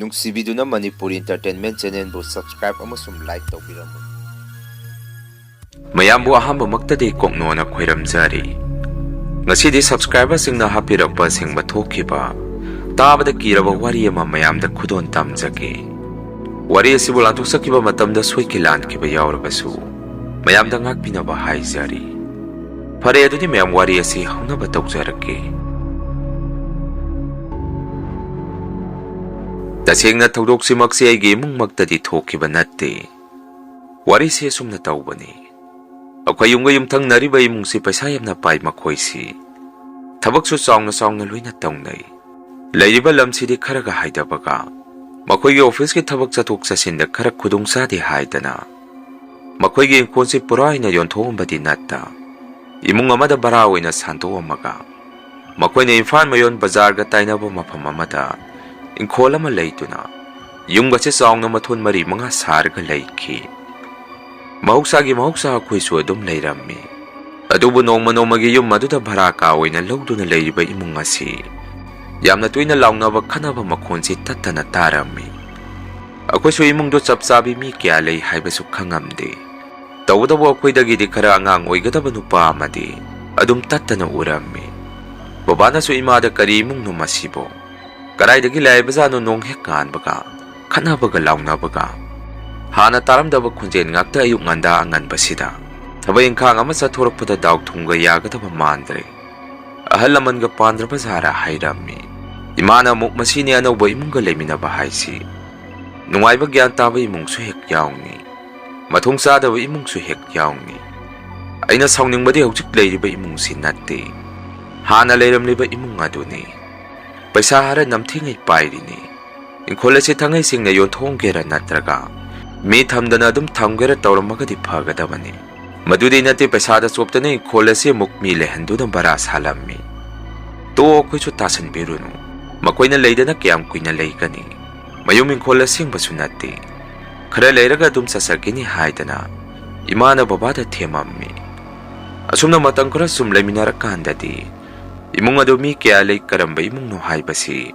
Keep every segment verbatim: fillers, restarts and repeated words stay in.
ꯅꯨꯡꯁꯤꯕꯤꯗꯨꯅ Manipuri Entertainment Channelꯕꯨ subscribe ꯑꯃꯁꯨꯡ like ꯇꯧꯕꯤꯔꯝꯃꯨ꯫ ꯃꯌꯥꯝꯕꯨ ꯑꯍꯥꯟꯕꯃꯛꯇꯗꯤ ꯀꯣꯛꯅꯣꯅ ꯈꯣꯏꯔꯝꯖꯔꯤ꯫ ꯉꯁꯤꯗꯤ subscriberꯁꯤꯡꯅ ꯍꯥꯞꯄꯤꯔꯛꯄ ꯑꯁꯦꯡꯕ ꯊꯣꯛꯈꯤꯕ, ꯇꯥꯕꯗ ꯀꯤꯔꯕ ꯋꯥꯔꯤ ꯑꯃ ꯃꯌꯥꯝꯗ ꯈꯨꯗꯣꯜ ꯇꯝꯖꯒꯦ꯫ ꯋꯥꯔꯤ ꯑꯁꯤꯕꯨ ꯂꯥꯟꯊꯣꯛꯆꯈꯤꯕ ꯃꯇꯝꯗ ꯁꯣꯏꯈꯤ ꯂꯥꯟꯈꯤꯕ ꯌꯥꯎꯔꯕꯁꯨ, ꯃꯌꯥꯝꯗ ꯉꯥꯛꯄꯤꯅꯕ ꯍꯥꯏꯖꯔꯤ꯫ ꯐꯔꯦ, ꯑꯗꯨꯗꯤ ꯃꯌꯥꯝ ꯋꯥꯔꯤ ꯑꯁꯤ ꯍꯧꯅꯕ ꯇꯧꯖꯔꯛꯀꯦ꯫ ꯇꯁꯦꯡꯅ ꯊꯧꯗꯣꯛꯁꯤꯃꯛꯁꯤ ꯑꯩꯒꯤ ꯏꯃꯨꯡꯃꯛꯇꯗꯤ ꯊꯣꯛꯈꯤꯕ ꯅꯠꯇꯦ꯫ ꯋꯥꯔꯤꯁꯤ ꯑꯁꯨꯝꯅ ꯇꯧꯕꯅꯤ꯫ ꯑꯩꯈꯣꯏ ꯌꯨꯝꯒ ꯌꯨꯝꯊꯪꯅꯔꯤꯕ ꯏꯃꯨꯡꯁꯤ ꯄꯩꯁꯥ ꯌꯥꯝꯅ ꯄꯥꯏ꯫ ꯃꯈꯣꯏꯁꯤ ꯊꯕꯛꯁꯨ ꯆꯥꯎꯅ ꯆꯥꯎꯅ ꯂꯣꯏꯅ ꯇꯧꯅꯩ꯫ ꯂꯩꯔꯤꯕ ꯂꯝꯁꯤꯗꯤ ꯈꯔꯒ ꯍꯥꯏꯗꯕꯒ, ꯃꯈꯣꯏꯒꯤ officeꯀꯤ ꯊꯕꯛ ꯆꯠꯊꯣꯛ ꯆꯠꯁꯤꯟꯗ ꯈꯔ ꯈꯨꯗꯣꯡ ꯆꯥꯗꯦ ꯍꯥꯏꯗꯅ, ꯃꯈꯣꯏꯒꯤ ꯏꯪꯈꯣꯜꯁꯤ ꯄꯨꯔꯥ ꯑꯣꯏꯅ ꯌꯣꯟꯊꯣꯛꯑꯝꯕꯗꯤ ꯅꯠꯇ, ꯏꯃꯨꯡ ꯑꯃꯗ ꯚꯔꯥ ꯑꯣꯏꯅ ꯁꯥꯟꯗꯣꯛꯑꯝꯃꯒ, ꯃꯈꯣꯏꯅ ꯏꯝꯐꯥꯜ ꯃꯌꯣꯟ ꯕꯖꯥꯔꯒ ꯇꯥꯏꯅꯕ ꯃꯐꯝ ꯑꯃꯗ ꯏꯪꯈꯣꯜ ꯑꯃ ꯂꯩꯗꯨꯅ, ꯌꯨꯝꯒꯁꯦ ꯆꯥꯎꯅ ꯃꯊꯣꯟ ꯃꯔꯤ ꯃꯉꯥ ꯁꯥꯔꯒ ꯂꯩꯈꯤ꯫ ꯃꯍꯧꯁꯥꯒꯤ ꯃꯍꯧꯁꯥ ꯑꯩꯈꯣꯏꯁꯨ ꯑꯗꯨꯝ ꯂꯩꯔꯝꯃꯤ꯫ ꯑꯗꯨꯕꯨ ꯅꯣꯡꯃ ꯅꯣꯡꯃꯒꯤ ꯌꯨꯝ ꯑꯗꯨꯗ ꯚꯔꯥ ꯀꯥ ꯑꯣꯏꯅ ꯂꯧꯗꯨꯅ ꯂꯩꯔꯤꯕ ꯏꯃꯨꯡ ꯑꯁꯤ ꯌꯥꯝꯅ ꯇꯣꯏꯅ ꯂꯥꯎꯅꯕ ꯈꯠꯅꯕ ꯃꯈꯣꯟꯁꯤ ꯇꯠꯇꯅ ꯇꯥꯔꯝꯃꯤ꯫ ꯑꯩꯈꯣꯏꯁꯨ ꯏꯃꯨꯡꯗꯣ ꯆꯞ ꯆꯥꯕꯤ ꯃꯤ ꯀꯌꯥ ꯂꯩ ꯍꯥꯏꯕꯁꯨ ꯈꯪꯉꯝꯗꯦ꯫ ꯇꯧꯕꯇꯕꯨ ꯑꯩꯈꯣꯏꯗꯒꯤꯗꯤ ꯈꯔ ꯑꯉꯥꯡ ꯑꯣꯏꯒꯗꯕ ꯅꯨꯄꯥ ꯑꯃꯗꯤ ꯑꯗꯨꯝ ꯇꯠꯇꯅ ꯎꯔꯝꯃꯤ꯫ ꯕꯕꯥꯅꯁꯨ ꯏꯃꯥꯗ "ꯀꯔꯤ ꯏꯃꯨꯡꯅꯣ ꯃꯁꯤꯕꯣ? ꯀꯗꯥꯏꯗꯒꯤ ꯂꯥꯛꯏꯕꯖꯥꯠꯅꯣ?" ꯅꯣꯡ ꯍꯦꯛ ꯀꯥꯟꯕꯒ ꯈꯠꯅꯕꯒ ꯂꯥꯎꯅꯕꯒ꯫ ꯍꯥꯟꯅ ꯇꯥꯔꯝꯗꯕ ꯈꯣꯟꯖꯦꯜ ꯉꯥꯛꯇ ꯑꯌꯨꯛ ꯉꯟꯗꯥ ꯑꯉꯟꯕꯁꯤꯗ꯫ ꯊꯕꯛ ꯏꯪꯈꯥꯡ ꯑꯃ ꯆꯠꯊꯣꯔꯛꯄꯗ ꯗꯥꯎ ꯊꯨꯝꯒ ꯌꯥꯒꯗꯕ ꯃꯥꯟꯗ꯭ꯔꯦ꯫ ꯑꯍꯜ ꯂꯃꯟꯒ ꯄꯥꯟꯗ꯭ꯔꯕ ꯖꯥꯔꯥ ꯍꯥꯏꯔꯝꯃꯤ꯫ ꯏꯃꯥꯅ ꯑꯃꯨꯛ "ꯃꯁꯤꯅꯤ ꯑꯅꯧꯕ ꯏꯃꯨꯡꯒ ꯂꯩꯃꯤꯟꯅꯕ ꯍꯥꯏꯁꯤ꯫ ꯅꯨꯡꯉꯥꯏꯕ ꯒ꯭ꯌꯥꯟ ꯇꯥꯕ ꯏꯃꯨꯡꯁꯨ ꯍꯦꯛ ꯌꯥꯎꯅꯤ, ꯃꯊꯣꯡ ꯆꯥꯗꯕ ꯏꯃꯨꯡꯁꯨ ꯍꯦꯛ ꯌꯥꯎꯅꯤ꯫ ꯑꯩꯅ ꯁꯥꯎꯅꯤꯡꯕꯗꯤ ꯍꯧꯖꯤꯛ ꯂꯩꯔꯤꯕ ꯏꯃꯨꯡꯁꯤ ꯅꯠꯇꯦ, ꯍꯥꯟꯅ ꯂꯩꯔꯝꯂꯤꯕ ꯏꯃꯨꯡ ꯑꯗꯨꯅꯤ꯫ ꯄꯩꯁꯥ ꯈꯔ ꯅꯝꯊꯤꯉꯩ ꯄꯥꯏꯔꯤꯅꯤ꯫ ꯏꯪꯈꯣꯜ ꯑꯁꯤ ꯊꯥꯡꯉꯩ ꯁꯦꯡꯅ ꯌꯣꯟꯊꯣꯛꯑꯝꯒꯦꯔꯥ ꯅꯠꯇ꯭ꯔꯒ ꯃꯤ ꯊꯝꯗꯅ ꯑꯗꯨꯝ ꯊꯝꯒꯦꯔꯥ ꯇꯧꯔꯝꯃꯒꯗꯤ ꯐꯒꯗꯕꯅꯤ꯫ ꯃꯗꯨꯗꯤ ꯅꯠꯇꯦ, ꯄꯩꯁꯥꯗ ꯆꯣꯞꯇꯅ ꯏꯪꯈꯣꯜ ꯑꯁꯤ ꯑꯃꯨꯛ ꯃꯤ ꯂꯩꯍꯟꯗꯨꯅ ꯚꯔꯥ ꯁꯥꯜꯂꯝꯃꯤ꯫ ꯇꯣ, ꯑꯩꯈꯣꯏꯁꯨ ꯇꯥꯁꯟꯕꯤꯔꯨꯅꯨ꯫ ꯃꯈꯣꯏꯅ ꯂꯩꯗꯅ ꯀꯌꯥꯝ ꯀꯨꯏꯅ ꯂꯩꯒꯅꯤ? ꯃꯌꯨꯝ ꯏꯪꯈꯣꯜ ꯑꯁꯦꯡꯕꯁꯨ ꯅꯠꯇꯦ꯫ ꯈꯔ ꯂꯩꯔꯒ ꯑꯗꯨꯝ ꯆꯠꯆꯈꯤꯅꯤ" ꯍꯥꯏꯗꯅ ꯏꯃꯥꯅ ꯕꯕꯥꯗ ꯊꯦꯝꯃꯝꯃꯤ꯫ ꯑꯁꯨꯝꯅ ꯃꯇꯝ ꯈꯔ ꯁꯨꯝ ꯂꯩꯃꯤꯟꯅꯔꯀꯥꯟꯗꯗꯤ ꯏꯃꯨꯡ ꯑꯗꯨ ꯃꯤ ꯀꯌꯥ ꯂꯩ, ꯀꯔꯝꯕ ꯏꯃꯨꯡꯅꯣ ꯍꯥꯏꯕꯁꯤ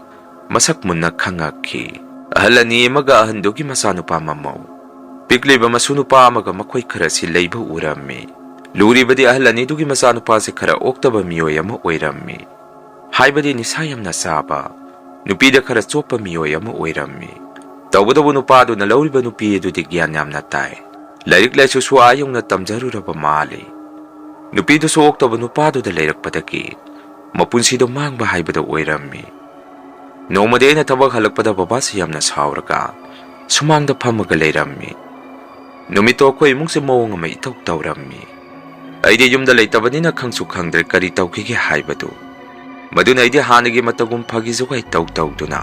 ꯃꯁꯛ ꯃꯨꯟꯅ ꯈꯪꯉꯛꯈꯤ꯫ ꯑꯍꯜ ꯑꯅꯤ ꯑꯃꯒ ꯑꯍꯟꯗꯨꯒꯤ ꯃꯆꯥꯅꯨꯄꯥ ꯃꯃꯧ꯫ ꯄꯤꯛꯂꯤꯕ ꯃꯁꯨ ꯅꯨꯄꯥ ꯑꯃꯒ ꯃꯈꯣꯏ ꯈꯔꯁꯤ ꯂꯩꯕ ꯎꯔꯝꯃꯤ꯫ ꯂꯨꯔꯤꯕꯗꯤ ꯑꯍꯜ ꯑꯅꯤꯗꯨꯒꯤ ꯃꯆꯥꯅꯨꯄꯥꯁꯤ ꯈꯔ ꯑꯣꯛꯇꯕ ꯃꯤꯑꯣꯏ ꯑꯃ ꯑꯣꯏꯔꯝꯃꯤ꯫ ꯍꯥꯏꯕꯗꯤ ꯅꯤꯁꯥ ꯌꯥꯝꯅ ꯆꯥꯕ, ꯅꯨꯄꯤꯗ ꯈꯔ ꯆꯣꯞꯄ ꯃꯤꯑꯣꯏ ꯑꯃ ꯑꯣꯏꯔꯝꯃꯤ꯫ ꯇꯧꯕꯇꯕꯨ ꯅꯨꯄꯥꯗꯨꯅ ꯂꯧꯔꯤꯕ ꯅꯨꯄꯤ ꯑꯗꯨꯗꯤ ꯒ꯭ꯌꯥꯟ ꯌꯥꯝꯅ ꯇꯥꯏ꯫ ꯂꯥꯏꯔꯤꯛ ꯂꯥꯏꯁꯨꯁꯨ ꯑꯥ ꯌꯧꯅ ꯇꯝꯖꯔꯨꯔꯕ ꯃꯥꯜꯂꯤ꯫ ꯅꯨꯄꯤꯗꯨꯁꯨ ꯑꯣꯛꯇꯕ ꯅꯨꯄꯥꯗꯨꯗ ꯂꯩꯔꯛꯄꯗꯒꯤ ꯃꯄꯨꯟꯁꯤꯗꯣ ꯃꯥꯡꯕ ꯍꯥꯏꯕꯗꯣ ꯑꯣꯏꯔꯝꯃꯤ꯫ ꯅꯣꯡꯃꯗꯤ ꯑꯩꯅ ꯊꯕꯛ ꯍꯜꯂꯛꯄꯗ ꯕꯕꯥꯁꯤ ꯌꯥꯝꯅ ꯁꯥꯎꯔꯒ ꯁꯨꯃꯥꯡꯗ ꯐꯝꯃꯒ ꯂꯩꯔꯝꯃꯤ꯫ ꯅꯨꯃꯤꯠꯇꯣ ꯑꯩꯈꯣꯏ ꯏꯃꯨꯡꯁꯦ ꯃꯑꯣꯡ ꯑꯃ ꯏꯇꯧ ꯇꯧꯔꯝꯃꯤ꯫ ꯑꯩꯗꯤ ꯌꯨꯝꯗ ꯂꯩꯇꯕꯅꯤꯅ ꯈꯪꯁꯨ ꯈꯪꯗ꯭ꯔꯦ ꯀꯔꯤ ꯇꯧꯈꯤꯒꯦ ꯍꯥꯏꯕꯗꯨ꯫ ꯃꯗꯨꯅ ꯑꯩꯗꯤ ꯍꯥꯟꯅꯒꯤ ꯃꯇꯧꯒꯨꯝ ꯐꯥꯒꯤ ꯖꯨꯒꯥꯏ ꯇꯧ ꯇꯧꯗꯨꯅ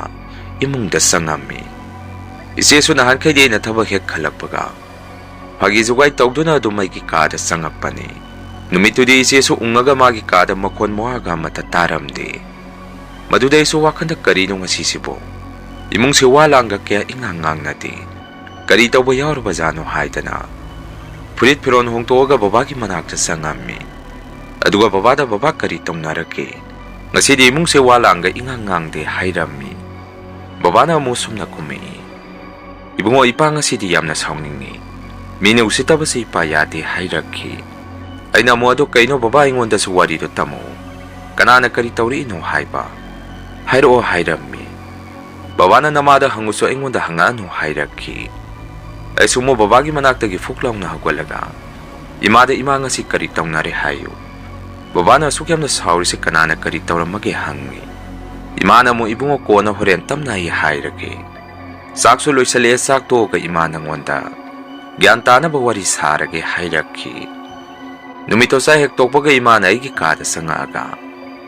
ꯏꯃꯨꯡꯗ ꯆꯪꯉꯝꯃꯤ꯫ ꯏꯆꯦꯁꯨ ꯅꯍꯥꯟꯈꯩꯗꯤ ꯑꯩꯅ ꯊꯕꯛ ꯍꯦꯛ ꯍꯜꯂꯛꯄꯒ ꯐꯥꯒꯤ ꯖꯨꯒꯥꯏ ꯇꯧꯗꯨꯅ ꯑꯗꯨꯝ ꯑꯩꯒꯤ ꯀꯥꯗ ꯆꯪꯉꯛꯄꯅꯤ꯫ ꯅꯨꯃꯤꯠꯇꯨꯗꯤ ꯏꯆꯦꯁꯨ ꯎꯪꯉꯒ ꯃꯥꯒꯤ ꯀꯥꯗ ꯃꯈꯣꯟ ꯃꯋꯥꯒ ꯑꯃꯠꯇ ꯇꯥꯔꯝꯗꯦ꯫ ꯃꯗꯨꯗ ꯑꯩꯁꯨ ꯋꯥꯈꯜꯗ ꯀꯔꯤꯅꯣ ꯉꯁꯤꯁꯤꯕꯣ? ꯏꯃꯨꯡꯁꯦ ꯋꯥ ꯂꯥꯡꯒ ꯀꯌꯥ ꯏꯉꯥꯡ ꯉꯥꯡꯅꯗꯦ꯫ ꯀꯔꯤ ꯇꯧꯕ ꯌꯥꯎꯔꯕꯖꯥꯠꯅꯣ ꯍꯥꯏꯗꯅ ꯐꯨꯔꯤꯠ ꯐꯤꯔꯣꯜ ꯍꯣꯡꯗꯣꯛꯑꯒ ꯕꯕꯥꯒꯤ ꯃꯅꯥꯛꯇ ꯆꯪꯉꯝꯃꯤ꯫ ꯑꯗꯨꯒ ꯕꯕꯥꯗ, "ꯕꯕꯥ, ꯀꯔꯤ ꯇꯧꯅꯔꯒꯦ? ꯉꯁꯤꯗꯤ ꯏꯃꯨꯡꯁꯦ ꯋꯥ ꯂꯥꯡꯒ ꯏꯉꯥꯡ ꯉꯥꯡꯗꯦ" ꯍꯥꯏꯔꯝꯃꯤ꯫ ꯕꯕꯥꯅ ꯑꯃꯨꯛ ꯁꯨꯝꯅ ꯈꯨꯝꯃꯛꯏ, "ꯏꯕꯨꯡꯉꯣ, ꯏꯄꯥ ꯉꯁꯤꯗꯤ ꯌꯥꯝꯅ ꯁꯥꯎꯅꯤꯡꯉꯤ꯫ ꯃꯤꯅ ꯎꯁꯤꯠꯇꯕꯁꯦ ꯏꯄꯥ ꯌꯥꯗꯦ" ꯍꯥꯏꯔꯛꯈꯤ꯫ ꯑꯩꯅ ꯑꯃꯨꯛ, "ꯑꯗꯣ ꯀꯩꯅꯣ ꯕꯕꯥ, ꯑꯩꯉꯣꯟꯗꯁꯨ ꯋꯥꯔꯤꯗꯣ ꯇꯝꯃꯛꯎ꯫ ꯀꯅꯥꯅ ꯀꯔꯤ ꯇꯧꯔꯛꯏꯅꯣ ꯍꯥꯏꯕ? ꯍꯥꯏꯔꯛꯑꯣ" ꯍꯥꯏꯔꯝꯃꯤ꯫ "ꯕꯕꯥꯅ ꯅꯃꯥꯗ ꯍꯪꯉꯨꯁꯨ ꯑꯩꯉꯣꯟꯗ ꯍꯪꯉꯛꯑꯅꯨ" ꯍꯥꯏꯔꯛꯈꯤ꯫ ꯑꯩꯁꯨ ꯑꯃꯨꯛ ꯕꯕꯥꯒꯤ ꯃꯅꯥꯛꯇꯒꯤ ꯐꯨꯛ ꯂꯥꯎꯅ ꯍꯧꯒꯠꯂꯒ, "ꯏꯃꯥꯗ ꯏꯃꯥ ꯉꯁꯤ ꯀꯔꯤ ꯇꯧꯅꯔꯦ ꯍꯥꯏꯌꯨ꯫ ꯕꯕꯥꯅ ꯑꯁꯨꯛ ꯌꯥꯝꯅ ꯁꯥꯎꯔꯤꯁꯦ ꯀꯅꯥꯅ ꯀꯔꯤ ꯇꯧꯔꯝꯃꯒꯦ?" ꯍꯪꯉꯤ꯫ ꯏꯃꯥꯅ ꯑꯃꯨꯛ, "ꯏꯕꯨꯡꯉꯣ, ꯀꯣꯟꯅ ꯍꯣꯔꯦꯟ ꯇꯞꯅ ꯑꯩ ꯍꯥꯏꯔꯒꯦ꯫ ꯆꯥꯛꯁꯨ ꯂꯣꯏꯁꯜꯂꯛꯑꯦ, ꯆꯥꯛ ꯇꯣꯛꯑꯒ ꯏꯃꯥ ꯅꯪꯉꯣꯟꯗ ꯒ꯭ꯌꯥꯟ ꯇꯥꯅꯕ ꯋꯥꯔꯤ ꯁꯥꯔꯒꯦ" ꯍꯥꯏꯔꯛꯈꯤ꯫ ꯅꯨꯃꯤꯠꯇꯣ ꯆꯥꯛ ꯍꯦꯛ ꯇꯣꯛꯄꯒ ꯏꯃꯥꯅ ꯑꯩꯒꯤ ꯀꯥꯗ ꯆꯪꯉꯛꯑꯒ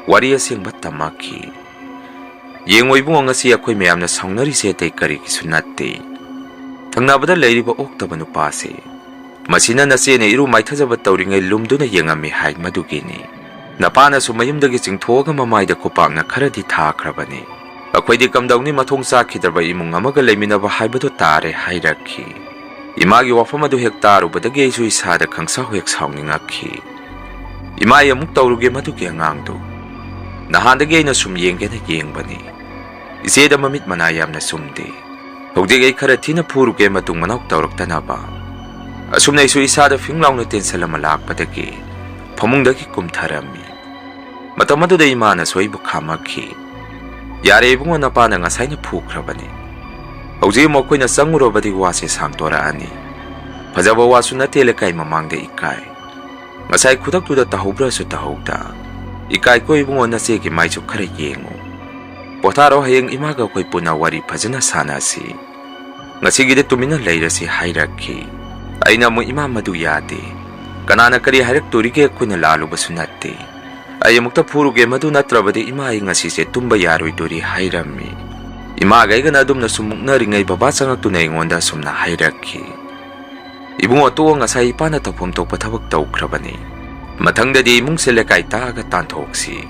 ꯋꯥꯔꯤ ꯑꯁꯦꯡꯕ ꯇꯝꯃꯛꯈꯤ꯫ "ꯌꯦꯡꯉꯣ ꯏꯕꯨꯡꯉꯣ, ꯉꯁꯤ ꯑꯩꯈꯣꯏ ꯃꯌꯥꯝꯅ ꯁꯥꯎꯅꯔꯤꯁꯦ ꯑꯇꯩ ꯀꯔꯤꯒꯤꯁꯨ ꯅꯠꯇꯦ꯫ ꯊꯪꯅꯕꯗ ꯂꯩꯔꯤꯕ ꯑꯣꯛꯇꯕ ꯅꯨꯄꯥꯁꯦ, ꯃꯁꯤꯅ ꯅꯆꯦꯅ ꯏꯔꯨ ꯃꯥꯏꯊꯖꯕ ꯇꯧꯔꯤꯉꯩ ꯂꯨꯝꯗꯨꯅ ꯌꯦꯡꯉꯝꯃꯤ ꯍꯥꯏ ꯃꯗꯨꯒꯤꯅꯤ꯫ ꯅꯄꯥꯅꯁꯨ ꯃꯌꯨꯝꯗꯒꯤ ꯆꯤꯡꯊꯣꯛꯑꯒ ꯃꯃꯥꯏꯗ ꯈꯨꯄꯥꯛꯅ ꯈꯔꯗꯤ ꯊꯥꯈ꯭ꯔꯕꯅꯤ꯫ ꯑꯩꯈꯣꯏꯗꯤ ꯀꯝꯗꯧꯅꯤ, ꯃꯊꯣꯡ ꯆꯥꯈꯤꯗ꯭ꯔꯕ ꯏꯃꯨꯡ ꯑꯃꯒ ꯂꯩꯃꯤꯟꯅꯕ ꯍꯥꯏꯕꯗꯨ ꯇꯥꯔꯦ" ꯍꯥꯏꯔꯛꯈꯤ꯫ ꯏꯃꯥꯒꯤ ꯋꯥꯐꯝ ꯑꯗꯨ ꯍꯦꯛ ꯇꯥꯔꯨꯕꯗꯒꯤ ꯑꯩꯁꯨ ꯏꯁꯥꯗ ꯈꯪꯁꯥꯎ ꯍꯦꯛ ꯁꯥꯎꯅꯤꯡꯉꯛꯈꯤ꯫ "ꯏꯃꯥ, ꯑꯩ ꯑꯃꯨꯛ ꯇꯧꯔꯨꯒꯦ ꯃꯗꯨꯒꯤ ꯑꯉꯥꯡꯗꯨ꯫ ꯅꯍꯥꯟꯗꯒꯤ ꯑꯩꯅ ꯁꯨꯝ ꯌꯦꯡꯒꯦꯅ ꯌꯦꯡꯕꯅꯤ꯫ ꯏꯆꯦꯗ ꯃꯃꯤꯠ ꯃꯅꯥ ꯌꯥꯝꯅ ꯆꯨꯝꯗꯦ꯫ ꯍꯧꯖꯤꯛ ꯑꯩ ꯈꯔ ꯊꯤꯅ ꯐꯨꯔꯨꯒꯦ, ꯃꯇꯨꯡ ꯃꯅꯥꯎ ꯇꯧꯔꯛꯇꯅꯕ꯫ ꯑꯁꯨꯝꯅ ꯑꯩꯁꯨ ꯏꯁꯥꯗ ꯐꯤꯡ ꯂꯥꯎꯅ tension ꯑꯃ ꯂꯥꯛꯄꯗꯒꯤ ꯐꯃꯨꯡꯗꯒꯤ ꯀꯨꯝꯊꯔꯝꯃꯤ꯫ ꯃꯇꯝ ꯑꯗꯨꯗ ꯏꯃꯥꯅꯁꯨ ꯑꯩꯕꯨ ꯈꯥꯝꯃꯛꯈꯤ꯫ "ꯌꯥꯔꯦ ꯏꯕꯨꯡꯉꯣ, ꯅꯄꯥꯅ ꯉꯁꯥꯏꯅ ꯐꯨꯈ꯭ꯔꯕꯅꯤ꯫ ꯍꯧꯖꯤꯛ ꯑꯃꯨꯛ ꯑꯩꯈꯣꯏꯅ ꯆꯪꯉꯨꯔꯕꯗꯤ ꯋꯥꯁꯦ ꯁꯥꯡꯗꯣꯔꯛꯑꯅꯤ꯫ ꯐꯖꯕ ꯋꯥꯁꯨ ꯅꯠꯇꯦ ꯂꯩꯀꯥꯏ ꯃꯃꯥꯡꯗ ꯏꯀꯥꯏ꯫ ꯉꯁꯥꯏ ꯈꯨꯗꯛꯇꯨꯗ ꯇꯧꯍꯧꯕ꯭ꯔꯁꯨ ꯇꯧꯍꯧꯗ꯫ ꯏꯀꯥꯏꯀꯣ ꯏꯕꯨꯡꯉꯣ, ꯅꯆꯦꯒꯤ ꯃꯥꯏꯁꯨ ꯈꯔ ꯌꯦꯡꯉꯨ꯫ ꯄꯣꯊꯥꯔꯣ, ꯍꯌꯦꯡ ꯏꯃꯥꯒ ꯑꯩꯈꯣꯏ ꯄꯨꯟꯅ ꯋꯥꯔꯤ ꯐꯖꯅ ꯁꯥꯟꯅꯁꯤ꯫ ꯉꯁꯤꯒꯤꯗꯤ ꯇꯨꯃꯤꯟꯅ ꯂꯩꯔꯁꯤ" ꯍꯥꯏꯔꯛꯈꯤ꯫ ꯑꯩꯅ ꯑꯃꯨꯛ, "ꯏꯃꯥ, ꯃꯗꯨ ꯌꯥꯗꯦ꯫ ꯀꯅꯥꯅ ꯀꯔꯤ ꯍꯥꯏꯔꯛꯇꯣꯔꯤꯒꯦ? ꯑꯩꯈꯣꯏꯅ ꯂꯥꯜꯂꯨꯕꯁꯨ ꯅꯠꯇꯦ꯫ ꯑꯩ ꯑꯃꯨꯛꯇ ꯐꯨꯔꯨꯒꯦ, ꯃꯗꯨ ꯅꯠꯇ꯭ꯔꯕꯗꯤ ꯏꯃꯥ, ꯑꯩ ꯉꯁꯤꯁꯦ ꯇꯨꯝꯕ ꯌꯥꯔꯣꯏꯗꯣꯔꯤ" ꯍꯥꯏꯔꯝꯃꯤ꯫ ꯏꯃꯥꯒ ꯑꯩꯒꯅ ꯑꯗꯨꯝꯅ ꯁꯨꯝ ꯃꯨꯛꯅꯔꯤꯉꯩ ꯕꯕꯥ ꯆꯪꯉꯛꯇꯨꯅ ꯑꯩꯉꯣꯟꯗ ꯑꯁꯨꯝꯅ ꯍꯥꯏꯔꯛꯈꯤ꯫ "ꯏꯕꯨꯡꯉꯣ, ꯇꯣꯛꯑꯣ, ꯉꯁꯥꯏ ꯏꯄꯥꯅ ꯇꯧꯐꯝ ꯊꯣꯛꯄ ꯊꯕꯛ ꯇꯧꯈ꯭ꯔꯕꯅꯤ꯫ ꯃꯊꯪꯗꯗꯤ ꯏꯃꯨꯡꯁꯦ ꯂꯩꯀꯥꯏ ꯇꯥꯛꯑꯒ ꯇꯥꯟꯊꯣꯛꯁꯤ꯫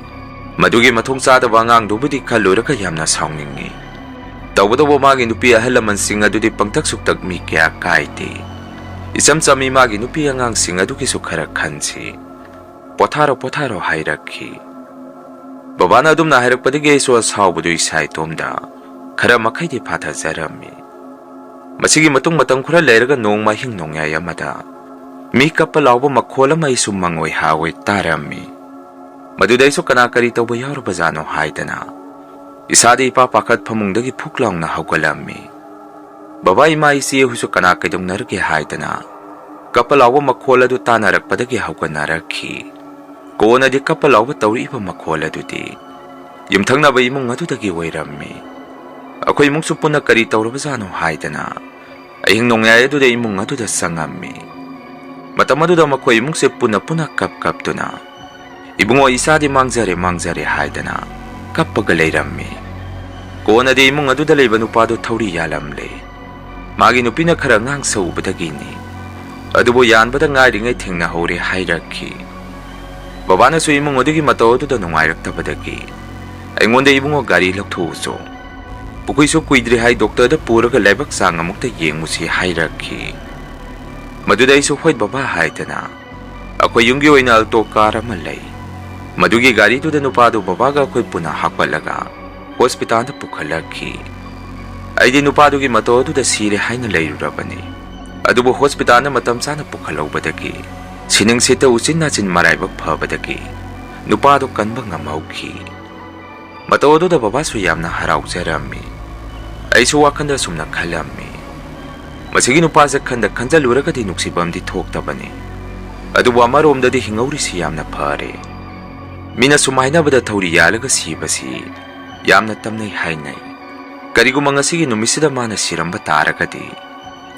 ꯃꯗꯨꯒꯤ ꯃꯊꯣꯡ ꯆꯥꯗꯕ ꯑꯉꯥꯡꯗꯨꯕꯨꯗꯤ ꯈꯜꯂꯨꯔꯒ ꯌꯥꯝꯅ ꯁꯥꯎꯅꯤꯡꯉꯤ꯫ ꯇꯧꯕꯇꯕꯨ ꯃꯥꯒꯤ ꯅꯨꯄꯤ ꯑꯍꯜ ꯂꯃꯟꯁꯤꯡ ꯑꯗꯨꯗꯤ ꯄꯪꯇꯛ ꯁꯨꯛꯇꯛ ꯃꯤ ꯀꯌꯥ ꯀꯥꯏꯗꯦ꯫ ꯏꯆꯝ ꯆꯝꯃꯤ, ꯃꯥꯒꯤ ꯅꯨꯄꯤ ꯑꯉꯥꯡꯁꯤꯡ ꯑꯗꯨꯒꯤꯁꯨ ꯈꯔ ꯈꯟꯁꯤ꯫ ꯄꯣꯊꯥꯔꯣ, ꯄꯣꯊꯥꯔꯣ" ꯍꯥꯏꯔꯛꯈꯤ꯫ ꯕꯕꯥꯅ ꯑꯗꯨꯝꯅ ꯍꯥꯏꯔꯛꯄꯗꯒꯤ ꯑꯩꯁꯨ ꯑꯁꯥꯎꯕꯗꯨ ꯏꯁꯥ ꯏꯇꯣꯝꯗ ꯈꯔ ꯃꯈꯩꯗꯤ ꯐꯥꯊꯖꯔꯝꯃꯤ꯫ ꯃꯁꯤꯒꯤ ꯃꯇꯨꯡ ꯃꯇꯝ ꯈꯔ ꯂꯩꯔꯒ ꯅꯣꯡꯃ ꯑꯍꯤꯡ ꯅꯣꯡꯌꯥꯏ ꯑꯃꯗ ꯃꯤ ꯀꯞꯄ ꯂꯥꯎꯕ ꯃꯈꯣꯜ ꯑꯃ ꯑꯩꯁꯨ ꯃꯪꯑꯣꯏ ꯍꯥꯑꯣꯏ ꯇꯥꯔꯝꯃꯤ꯫ ꯃꯗꯨꯗ ꯑꯩꯁꯨ ꯀꯅꯥ ꯀꯔꯤ ꯇꯧꯕ ꯌꯥꯎꯔꯕꯖꯥꯠꯅꯣ ꯍꯥꯏꯗꯅ ꯏꯁꯥꯗ ꯏꯄꯥ ꯄꯥꯈꯠ ꯐꯃꯨꯡꯗꯒꯤ ꯐꯨꯛ ꯂꯥꯎꯅ ꯍꯧꯒꯠꯂꯝꯃꯤ꯫ ꯕꯕꯥ, ꯏꯃꯥ, ꯏꯆꯦ ꯍꯣꯏꯁꯨ ꯀꯅꯥ ꯀꯩꯗꯧꯅꯔꯒꯦ ꯍꯥꯏꯗꯅ ꯀꯞꯄ ꯂꯥꯎꯕ ꯃꯈꯣꯜ ꯑꯗꯨ ꯇꯥꯅꯔꯛꯄꯗꯒꯤ ꯍꯧꯒꯠꯅꯔꯛꯈꯤ꯫ ꯀꯣꯟꯅꯗꯤ ꯀꯞꯄ ꯂꯥꯎꯕ ꯇꯧꯔꯛꯏꯕ ꯃꯈꯣꯜ ꯑꯗꯨꯗꯤ ꯌꯨꯝꯊꯪꯅꯕ ꯏꯃꯨꯡ ꯑꯗꯨꯗꯒꯤ ꯑꯣꯏꯔꯝꯃꯤ꯫ ꯑꯩꯈꯣꯏ ꯏꯃꯨꯡꯁꯨ ꯄꯨꯟꯅ ꯀꯔꯤ ꯇꯧꯔꯕꯖꯥꯠꯅꯣ ꯍꯥꯏꯗꯅ ꯑꯍꯤꯡ ꯅꯣꯡꯌꯥꯏ ꯑꯗꯨꯗ ꯏꯃꯨꯡ ꯑꯗꯨꯗ ꯆꯪꯉꯝꯃꯤ꯫ ꯃꯇꯝ ꯑꯗꯨꯗ ꯃꯈꯣꯏ ꯏꯃꯨꯡꯁꯦ ꯄꯨꯟꯅ ꯄꯨꯟꯅ ꯀꯞ ꯀꯞꯇꯨꯅ, "ꯏꯕꯨꯡꯉꯣ, ꯏꯆꯥꯗꯤ ꯃꯥꯡꯖꯔꯦ, ꯃꯥꯡꯖꯔꯦ" ꯍꯥꯏꯗꯅ ꯀꯞꯄꯒ ꯂꯩꯔꯝꯃꯤ꯫ ꯀꯣꯟꯅꯗꯤ ꯏꯃꯨꯡ ꯑꯗꯨꯗ ꯂꯩꯕ ꯅꯨꯄꯥꯗꯨ ꯊꯧꯔꯤ ꯌꯥꯜꯂꯝꯂꯦ꯫ ꯃꯥꯒꯤ ꯅꯨꯄꯤꯅ ꯈꯔ ꯉꯥꯡ ꯁꯧꯕꯗꯒꯤꯅꯤ꯫ ꯑꯗꯨꯕꯨ ꯌꯥꯟꯕꯗ ꯉꯥꯏꯔꯤꯉꯩ ꯊꯦꯡꯅꯍꯧꯔꯦ ꯍꯥꯏꯔꯛꯈꯤ꯫ ꯕꯕꯥꯅꯁꯨ ꯏꯃꯨꯡ ꯑꯗꯨꯒꯤ ꯃꯇꯧ ꯑꯗꯨꯗ ꯅꯨꯡꯉꯥꯏꯔꯛꯇꯕꯗꯒꯤ ꯑꯩꯉꯣꯟꯗ, "ꯏꯕꯨꯡꯉꯣ, ꯒꯥꯔꯤ ꯂꯧꯊꯣꯛꯎꯆꯣ꯫ ꯄꯨꯈ꯭ꯔꯤꯁꯨ ꯀꯨꯏꯗ꯭ꯔꯤ ꯍꯥꯏ, ꯗꯣꯛꯇꯔꯗ ꯄꯨꯔꯒ ꯂꯥꯏꯕꯛ ꯆꯥꯡ ꯑꯃꯨꯛꯇ ꯌꯦꯡꯉꯨꯁꯤ" ꯍꯥꯏꯔꯛꯈꯤ꯫ ꯃꯗꯨꯗ ꯑꯩꯁꯨ, "ꯍꯣꯏ ꯕꯕꯥ" ꯍꯥꯏꯗꯅ ꯑꯩꯈꯣꯏ ꯌꯨꯝꯒꯤ ꯑꯣꯏꯅ ꯑꯜꯇꯣ ꯀꯥꯔ ꯑꯃ ꯂꯩ꯫ ꯃꯗꯨꯒꯤ ꯒꯥꯔꯤꯗꯨꯗ ꯅꯨꯄꯥꯗꯨ ꯕꯕꯥꯒ ꯑꯩꯈꯣꯏ ꯄꯨꯟꯅ ꯍꯥꯞꯀꯠꯂꯒ ꯍꯣꯁꯄꯤꯇꯥꯜꯗ ꯄꯨꯈꯠꯂꯛꯈꯤ꯫ ꯑꯩꯗꯤ ꯅꯨꯄꯥꯗꯨꯒꯤ ꯃꯇꯧ ꯑꯗꯨꯗ ꯁꯤꯔꯦ ꯍꯥꯏꯅ ꯂꯩꯔꯨꯔꯕꯅꯤ꯫ ꯑꯗꯨꯕꯨ ꯍꯣꯁꯄꯤꯇꯥꯜꯅ ꯃꯇꯝ ꯆꯥꯅ ꯄꯨꯈꯠꯍꯧꯕꯗꯒꯤ, ꯁꯤꯅꯤꯡꯁꯤꯠꯇ ꯎꯆꯤꯟ ꯅꯥꯆꯤꯟ ꯃꯔꯥꯏꯕꯛ ꯐꯕꯗꯒꯤ ꯅꯨꯄꯥꯗꯨ ꯀꯟꯕ ꯉꯝꯍꯧꯈꯤ꯫ ꯃꯇꯧ ꯑꯗꯨꯗ ꯕꯕꯥꯁꯨ ꯌꯥꯝꯅ ꯍꯔꯥꯎꯖꯔꯝꯃꯤ꯫ ꯑꯩꯁꯨ ꯋꯥꯈꯜꯗ ꯑꯁꯨꯝꯅ ꯈꯜꯂꯝꯃꯤ, "ꯃꯁꯤꯒꯤ ꯅꯨꯄꯥꯁꯦ ꯈꯟꯗ ꯈꯟꯖꯜꯂꯨꯔꯒꯗꯤ ꯅꯨꯡꯁꯤꯕꯝꯗꯤ ꯊꯣꯛꯇꯕꯅꯤ꯫ ꯑꯗꯨꯕꯨ ꯑꯃꯔꯣꯝꯗꯗꯤ ꯍꯤꯡꯍꯧꯔꯤꯁꯤ ꯌꯥꯝꯅ ꯐꯔꯦ꯫ ꯃꯤꯅ ꯁꯨꯝ ꯍꯥꯏꯅꯕꯗ ꯊꯧꯔꯤ ꯌꯥꯜꯂꯒ ꯁꯤꯕꯁꯤ ꯌꯥꯝꯅ ꯇꯝꯅꯩ ꯍꯥꯏꯅꯩ꯫ ꯀꯔꯤꯒꯨꯝꯕ ꯉꯁꯤꯒꯤ ꯅꯨꯃꯤꯠꯁꯤꯗ ꯃꯥꯅ ꯁꯤꯔꯝꯕ ꯇꯥꯔꯒꯗꯤ,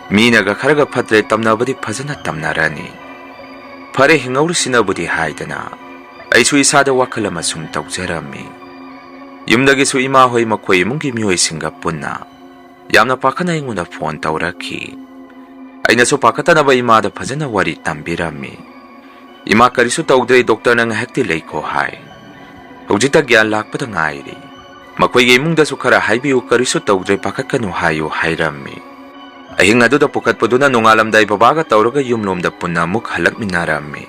ꯃꯤꯅꯒ ꯈꯔꯒ ꯐꯠꯇ꯭ꯔꯦ ꯇꯝꯅꯕꯗꯤ ꯐꯖꯅ ꯇꯝꯅꯔꯅꯤ꯫ ꯐꯔꯦ, ꯍꯤꯡꯍꯧꯔꯤꯁꯤꯅꯕꯨꯗꯤ" ꯍꯥꯏꯗꯅ ꯑꯩꯁꯨ ꯏꯁꯥꯗ ꯋꯥꯈꯜ ꯑꯃ ꯁꯨꯝ ꯇꯧꯖꯔꯝꯃꯤ꯫ ꯌꯨꯝꯗꯒꯤꯁꯨ ꯏꯃꯥ ꯍꯣꯏ, ꯃꯈꯣꯏ ꯏꯃꯨꯡꯒꯤ ꯃꯤꯑꯣꯏꯁꯤꯡꯒ ꯄꯨꯟꯅ ꯌꯥꯝꯅ ꯄꯥꯈꯠꯅ ꯑꯩꯉꯣꯟꯗ ꯐꯣꯟ ꯇꯧꯔꯛꯈꯤ꯫ ꯑꯩꯅꯁꯨ ꯄꯥꯈꯠꯇꯅꯕ ꯏꯃꯥꯗ ꯐꯖꯅ ꯋꯥꯔꯤ ꯇꯝꯕꯤꯔꯝꯃꯤ꯫ "ꯏꯃꯥ, ꯀꯔꯤꯁꯨ ꯇꯧꯗ꯭ꯔꯦ, ꯗꯣꯛꯇꯔꯅ ꯉꯥꯏꯍꯥꯛꯇꯤ ꯂꯩꯈꯣ ꯍꯥꯏ꯫ ꯍꯧꯖꯤꯛꯇ ꯒ꯭ꯌꯥꯟ ꯂꯥꯛꯄꯗ ꯉꯥꯏꯔꯤ꯫ ꯃꯈꯣꯏꯒꯤ ꯏꯃꯨꯡꯗꯁꯨ ꯈꯔ ꯍꯥꯏꯕꯤꯌꯨ, ꯀꯔꯤꯁꯨ ꯇꯧꯗ꯭ꯔꯦ, ꯄꯥꯈꯠꯀꯅꯨ ꯍꯥꯏꯌꯨ" ꯍꯥꯏꯔꯝꯃꯤ꯫ ꯑꯍꯤꯡ ꯑꯗꯨꯗ ꯄꯨꯈꯠꯄꯗꯨꯅ ꯅꯣꯡꯉꯥꯜꯂꯝꯗꯥꯏ ꯕꯕꯥꯒ ꯇꯧꯔꯒ ꯌꯨꯝꯂꯣꯝꯗ ꯄꯨꯟꯅ ꯑꯃꯨꯛ ꯍꯜꯂꯛꯃꯤꯟꯅꯔꯝꯃꯤ꯫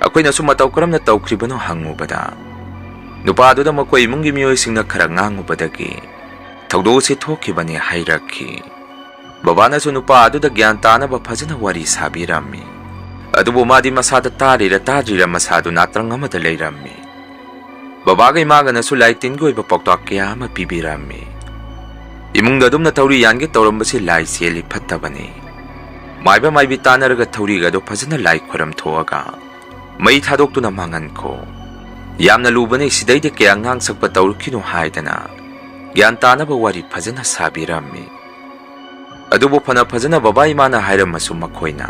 ꯑꯩꯈꯣꯏꯅꯁꯨ ꯃꯇꯧ ꯀꯔꯝꯅ ꯇꯧꯈ꯭ꯔꯤꯕꯅꯣ ꯍꯪꯉꯨꯕꯗ, ꯅꯨꯄꯥꯗꯨꯗ ꯃꯈꯣꯏ ꯏꯃꯨꯡꯒꯤ ꯃꯤꯑꯣꯏꯁꯤꯡꯅ ꯈꯔ ꯉꯥꯡꯉꯨꯕꯗꯒꯤ ꯊꯧꯗꯣꯛ ꯑꯁꯤ ꯊꯣꯛꯈꯤꯕꯅꯤ ꯍꯥꯏꯔꯛꯈꯤ꯫ ꯕꯕꯥꯅꯁꯨ ꯅꯨꯄꯥ ꯑꯗꯨꯗ ꯒ꯭ꯌꯥꯟ ꯇꯥꯅꯕ ꯐꯖꯅ ꯋꯥꯔꯤ ꯁꯥꯕꯤꯔꯝꯃꯤ꯫ ꯑꯗꯨꯕꯨ ꯃꯥꯗꯤ ꯃꯁꯥꯗ ꯇꯥꯔꯤꯔ ꯇꯥꯗ꯭ꯔꯤꯔ ꯃꯁꯥꯗꯨ ꯅꯥꯇ꯭ꯔꯪ ꯑꯃꯗ ꯂꯩꯔꯝꯃꯤ꯫ ꯕꯕꯥꯒ ꯏꯃꯥꯒꯅꯁꯨ ꯂꯥꯏ ꯇꯤꯟꯒꯤ ꯑꯣꯏꯕ ꯄꯥꯎꯇꯥꯛ ꯀꯌꯥ ꯑꯃ ꯄꯤꯕꯤꯔꯝꯃꯤ꯫ ꯏꯃꯨꯡꯗ ꯑꯗꯨꯝꯅ ꯊꯧꯔꯤ ꯌꯥꯟꯒꯦ ꯇꯧꯔꯝꯕꯁꯤ ꯂꯥꯏ ꯆꯦꯜꯂꯤ ꯐꯠꯇꯕꯅꯤ꯫ ꯃꯥꯏꯕ ꯃꯥꯏꯕꯤ ꯇꯥꯟꯅꯔꯒ ꯊꯧꯔꯤꯒꯗꯣ ꯐꯖꯅ ꯂꯥꯏ ꯈꯣꯏꯔꯝ ꯊꯣꯛꯑꯒ ꯃꯩ ꯊꯥꯗꯣꯛꯇꯨꯅ ꯃꯥꯡꯍꯟꯈꯣ꯫ ꯌꯥꯝꯅ ꯂꯨꯕꯅꯤ, ꯁꯤꯗꯩꯗꯤ ꯀꯌꯥ ꯉꯥꯡ ꯁꯛꯄ ꯇꯧꯔꯛꯈꯤꯅꯨ ꯍꯥꯏꯗꯅ ꯒ꯭ꯌꯥꯟ ꯇꯥꯅꯕ ꯋꯥꯔꯤ ꯐꯖꯅ ꯁꯥꯕꯤꯔꯝꯃꯤ꯫ ꯑꯗꯨꯕꯨ ꯐꯅ ꯐꯖꯅ ꯕꯕꯥ ꯏꯃꯥꯅ ꯍꯥꯏꯔꯝꯃꯁꯨ ꯃꯈꯣꯏꯅ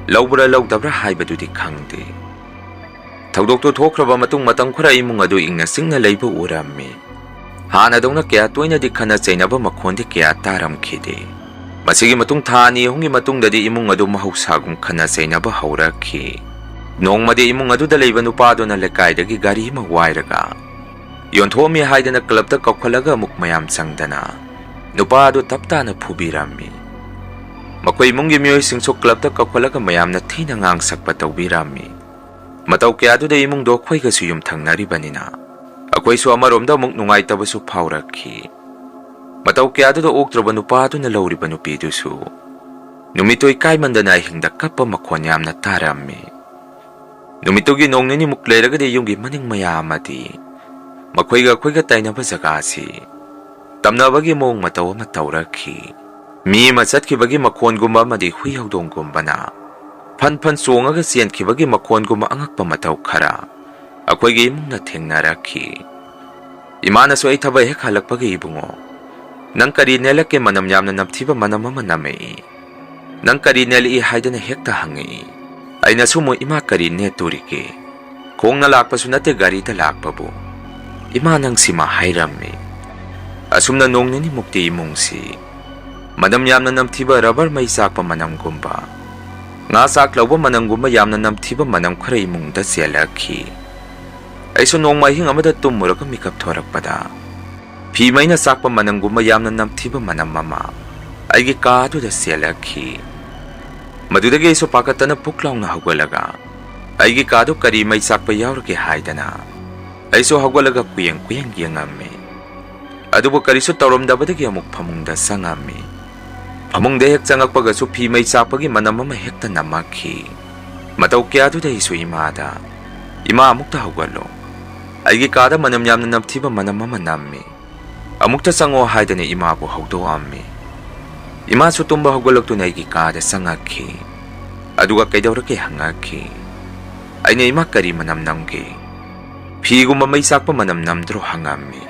ꯂꯧꯕ꯭ꯔꯥ ꯂꯧꯗꯕ꯭ꯔꯥ ꯍꯥꯏꯕꯗꯨꯗꯤ ꯈꯪꯗꯦ꯫ ꯊꯧꯗꯣꯛꯇꯨ ꯊꯣꯛꯈ꯭ꯔꯕ ꯃꯇꯨꯡ ꯃꯇꯝ ꯈꯔ ꯏꯃꯨꯡ ꯑꯗꯨ ꯏꯪꯅ ꯆꯤꯛꯅ ꯂꯩꯕ ꯎꯔꯝꯃꯤ꯫ ꯍꯥꯟꯅꯗꯧꯅ ꯀꯌꯥ ꯇꯣꯏꯅꯗꯤ ꯈꯠꯅ ꯆꯩꯅꯕ ꯃꯈꯣꯟꯗꯤ ꯀꯌꯥ ꯇꯥꯔꯝꯈꯤꯗꯦ꯫ ꯃꯁꯤꯒꯤ ꯃꯇꯨꯡ ꯊꯥ ꯑꯅꯤ ꯑꯍꯨꯝꯒꯤ ꯃꯇꯨꯡꯗꯗꯤ ꯏꯃꯨꯡ ꯑꯗꯨ ꯃꯍꯧꯁꯥꯒꯨꯝ ꯈꯠꯅ ꯆꯩꯅꯕ ꯍꯧꯔꯛꯈꯤ꯫ ꯅꯣꯡꯃꯗꯤ ꯏꯃꯨꯡ ꯑꯗꯨꯗ ꯂꯩꯕ ꯅꯨꯄꯥꯗꯨꯅ ꯂꯩꯀꯥꯏꯗꯒꯤ ꯒꯥꯔꯤ ꯑꯃ ꯋꯥꯏꯔꯒ ꯌꯣꯟꯊꯣꯛꯑꯝꯃꯤ ꯍꯥꯏꯗꯅ ꯀ꯭ꯂꯕꯇ ꯀꯧꯈꯠꯂꯒ ꯑꯃꯨꯛ ꯃꯌꯥꯝ ꯆꯪꯗꯅ ꯅꯨꯄꯥ ꯑꯗꯨ ꯇꯞ ꯇꯥꯅ ꯐꯨꯕꯤꯔꯝꯃꯤ꯫ ꯃꯈꯣꯏ ꯏꯃꯨꯡꯒꯤ ꯃꯤꯑꯣꯏꯁꯤꯡꯁꯨ ꯀ꯭ꯂꯕꯇ ꯀꯧꯈꯠꯂꯒ ꯃꯌꯥꯝꯅ ꯊꯤꯅ ꯉꯥꯡ ꯁꯛꯄ ꯇꯧꯕꯤꯔꯝꯃꯤ꯫ ꯃꯇꯧ ꯀꯌꯥꯗꯨꯗ ꯏꯃꯨꯡꯗꯣ ꯑꯩꯈꯣꯏꯒꯁꯨ ꯌꯨꯝꯊꯪꯅꯔꯤꯕꯅꯤꯅ ꯑꯩꯈꯣꯏꯁꯨ ꯑꯃꯔꯣꯝꯗ ꯑꯃꯨꯛ ꯅꯨꯡꯉꯥꯏꯇꯕꯁꯨ ꯐꯥꯎꯔꯛꯈꯤ꯫ ꯃꯇꯧ ꯀꯌꯥꯗꯨꯗ ꯑꯣꯛꯇ꯭ꯔꯕ ꯅꯨꯄꯥꯗꯨꯅ ꯂꯧꯔꯤꯕ ꯅꯨꯄꯤꯗꯨꯁꯨ ꯅꯨꯃꯤꯠꯇꯨ ꯏꯀꯥꯏꯃꯟꯗꯅ ꯑꯍꯤꯡꯗ ꯀꯞꯄ ꯃꯈꯣꯟ ꯌꯥꯝꯅ ꯇꯥꯔꯝꯃꯤ꯫ ꯅꯨꯃꯤꯠꯇꯨꯒꯤ ꯅꯣꯡ ꯅꯤꯅꯤꯃꯨꯛ ꯂꯩꯔꯒꯗꯤ ꯌꯨꯝꯒꯤ ꯃꯅꯤꯡ ꯃꯌꯥ ꯑꯃꯗꯤ ꯃꯈꯣꯏꯒ ꯑꯩꯈꯣꯏꯒ ꯇꯥꯏꯅꯕ ꯖꯒꯥꯁꯤ ꯇꯝꯅꯕꯒꯤ ꯃꯑꯣꯡ ꯃꯇꯧ ꯑꯃ ꯇꯧꯔꯛꯈꯤ꯫ ꯃꯤ ꯑꯃ ꯆꯠꯈꯤꯕꯒꯤ ꯃꯈꯣꯟꯒꯨꯝꯕ ꯑꯃꯗꯤ ꯍꯨꯏ ꯍꯧꯗꯣꯡꯒꯨꯝꯕꯅ ꯐꯟ ꯐꯟ ꯆꯣꯡꯉꯒ ꯆꯦꯟꯈꯤꯕꯒꯤ ꯃꯈꯣꯟꯒꯨꯝꯕ ꯑꯉꯛꯄ ꯃꯇꯧ ꯈꯔ ꯑꯩꯈꯣꯏꯒꯤ ꯏꯃꯨꯡꯅ ꯊꯦꯡꯅꯔꯛꯈꯤ꯫ ꯏꯃꯥꯅꯁꯨ ꯑꯩ ꯊꯕꯛ ꯍꯦꯛ ꯍꯜꯂꯛꯄꯒ, "ꯏꯕꯨꯡꯉꯣ, ꯅꯪ ꯀꯔꯤ ꯅꯦꯠꯂꯛꯀꯦ? ꯃꯅꯝ ꯌꯥꯝꯅ ꯅꯝꯊꯤꯕ ꯃꯅꯝ ꯑꯃ ꯅꯝꯃꯛꯏ꯫ ꯅꯪ ꯀꯔꯤ ꯅꯦꯠꯂꯛꯏ?" ꯍꯥꯏꯗꯅ ꯍꯦꯛꯇ ꯍꯪꯉꯛꯏ꯫ ꯑꯩꯅꯁꯨ ꯑꯃꯨꯛ, "ꯏꯃꯥ, ꯀꯔꯤ ꯅꯦꯠꯇꯣꯔꯤꯒꯦ? ꯈꯣꯡꯅ ꯂꯥꯛꯄꯁꯨ ꯅꯠꯇꯦ, ꯒꯥꯔꯤꯗ ꯂꯥꯛꯄꯕꯨ꯫ ꯏꯃꯥ, ꯅꯪ ꯁꯤꯃ ꯍꯥꯏꯔꯝꯃꯤ"꯫ ꯑꯁꯨꯝꯅ ꯅꯣꯡ ꯅꯤꯅꯤꯃꯨꯛꯇꯤ ꯏꯃꯨꯡꯁꯤ ꯃꯅꯝ ꯌꯥꯝꯅ ꯅꯝꯊꯤꯕ ꯔꯕꯔ ꯃꯩ ꯆꯥꯛꯄ ꯃꯅꯝꯒꯨꯝꯕ, ꯉꯥ ꯆꯥꯛ ꯂꯧꯕ ꯃꯅꯝꯒꯨꯝꯕ ꯌꯥꯝꯅ ꯅꯝꯊꯤꯕ ꯃꯅꯝ ꯈꯔ ꯏꯃꯨꯡꯗ ꯆꯦꯜꯂꯛꯈꯤ꯫ ꯑꯩꯁꯨ ꯅꯣꯡꯃ ꯑꯍꯤꯡ ꯑꯃꯗ ꯇꯨꯝꯃꯨꯔꯒ ꯃꯤꯀꯞ ꯊꯣꯔꯛꯄꯗ ꯐꯤ ꯃꯩꯅ ꯆꯥꯛꯄ ꯃꯅꯝꯒꯨꯝꯕ ꯌꯥꯝꯅ ꯅꯝꯊꯤꯕ ꯃꯅꯝ ꯑꯃ ꯑꯩꯒꯤ ꯀꯥ ꯑꯗꯨꯗ ꯆꯦꯜꯂꯛꯈꯤ꯫ ꯃꯗꯨꯗꯒꯤ ꯑꯩꯁꯨ ꯄꯥꯈꯠꯇꯅ ꯄꯨꯛ ꯂꯥꯎꯅ ꯍꯧꯒꯠꯂꯒ ꯑꯩꯒꯤ ꯀꯥꯗꯨ ꯀꯔꯤ ꯃꯩ ꯆꯥꯛꯄ ꯌꯥꯎꯔꯒꯦ ꯍꯥꯏꯗꯅ ꯑꯩꯁꯨ ꯍꯧꯒꯠꯂꯒ ꯀꯨꯌꯦꯡ ꯀꯨꯌꯦꯡ ꯌꯦꯡꯉꯝꯃꯤ꯫ ꯑꯗꯨꯕꯨ ꯀꯔꯤꯁꯨ ꯇꯧꯔꯝꯗꯕꯗꯒꯤ ꯑꯃꯨꯛ ꯐꯃꯨꯡꯗ ꯆꯪꯉꯝꯃꯤ꯫ ꯐꯃꯨꯡꯗ ꯍꯦꯛ ꯆꯪꯉꯛꯄꯒꯁꯨ ꯐꯤ ꯃꯩ ꯆꯥꯛꯄꯒꯤ ꯃꯅꯝ ꯑꯃ ꯍꯦꯛꯇ ꯅꯝꯃꯛꯈꯤ꯫ ꯃꯇꯧ ꯀꯌꯥꯗꯨꯗ ꯑꯩꯁꯨ ꯏꯃꯥꯗ, "ꯏꯃꯥ, ꯑꯃꯨꯛꯇ ꯍꯧꯒꯠꯂꯣ꯫ ꯑꯩꯒꯤ ꯀꯥꯗ ꯃꯅꯝ ꯌꯥꯝꯅ ꯅꯝꯊꯤꯕ ꯃꯅꯝ ꯑꯃ ꯅꯝꯃꯤ꯫ ꯑꯃꯨꯛꯇ ꯆꯪꯉꯣ" ꯍꯥꯏꯗꯅ ꯏꯃꯥꯕꯨ ꯍꯧꯗꯣꯛꯑꯝꯃꯤ꯫ ꯏꯃꯥꯁꯨ ꯇꯨꯝꯕ ꯍꯧꯒꯠꯂꯛꯇꯨꯅ ꯑꯩꯒꯤ ꯀꯥꯗ ꯆꯪꯉꯛꯈꯤ꯫ ꯑꯗꯨꯒ ꯀꯩꯗꯧꯔꯒꯦ ꯍꯪꯉꯛꯈꯤ꯫ ꯑꯩꯅ, "ꯏꯃꯥ, ꯀꯔꯤ ꯃꯅꯝ ꯅꯝꯒꯦ? ꯐꯤꯒꯨꯝꯕ ꯃꯩ ꯆꯥꯛꯄ ꯃꯅꯝ ꯅꯝꯗ꯭ꯔꯣ?" ꯍꯪꯉꯝꯃꯤ꯫